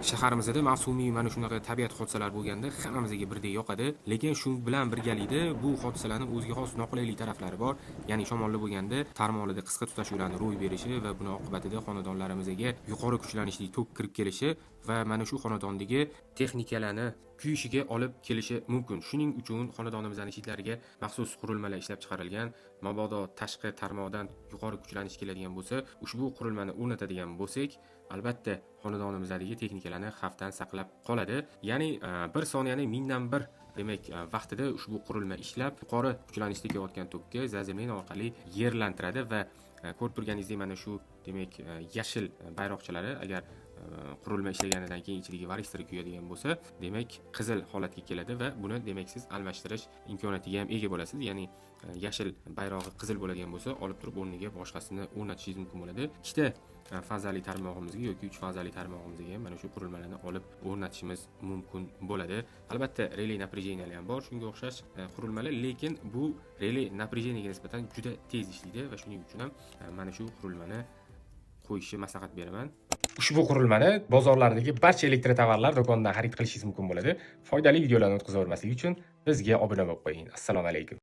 Shaharimizda mavsumiy mana shunaqa tabiat hodisalari bo'lganda hammamizga birdek yoqadi, lekin shu bilan birgalikda bu hodisalarni o'ziga xos noqulaylik taraflari bor. Ya'ni shamolli bo'lganda tarmoqlarda qisqa tutashuvlarni ro'y berishi va buni oqibatida xonadonlarimizga yuqori kuchlanishli tok kirib kelishi va mana shu xonadondagi texnikalarni kuyishiga olib kelishi mumkin. Shuning uchun xonadonimizning eshiklariga maxsus qurilmalar ishlab chiqarilgan. Mabodo tashqi tarmoqdan yuqori kuchlanish keladigan bo'lsa, ushbu qurilmani o'rnatadigan bo'lsak, albatta xonadonimizdagi texnikalarni xavfdan saqlab qoladi. Ya'ni 1 soniyani 1/1000, demak, vaqtida ushbu qurilma ishlab, yuqori kuchlanishda kelayotgan tokka заземление orqali yerlantiradi va ko'rib turganingizdek, mana shu, demak, yashil bayroqchalari agar qurilma ishlaganidan keyin ichidagi varistor kuyadigan bo'lsa, demak, qizil holatga keladi va buni, demak, siz almashtirish imkoniyatiga ham ega bo'lasiz. Ya'ni yashil bayrog'i qizil bo'ladigan bo'lsa, olib turib o'rniga boshqasini o'rnatishingiz mumkin bo'ladi. Ikkita fazali tarmog'imizga yoki uch fazali tarmog'imizga ham mana shu qurilmalarni olib o'rnatishimiz mumkin bo'ladi. Albatta, реле напряжения lar ham bor shunga o'xshash qurilmalar, lekin bu реле напряжения ga nisbatan juda tez ishlaydi va shuning uchun ham mana shu qurilmani qo'yishni maslahat beraman. Ushbu qurilmani bozorlardagi barcha elektrotovarlar do'konidan xarid qilishingiz mumkin bo'ladi. Foydali videolarni o'tkazib yubormaslik uchun bizga obuna bo'lib qo'ying. Assalomu alaykum.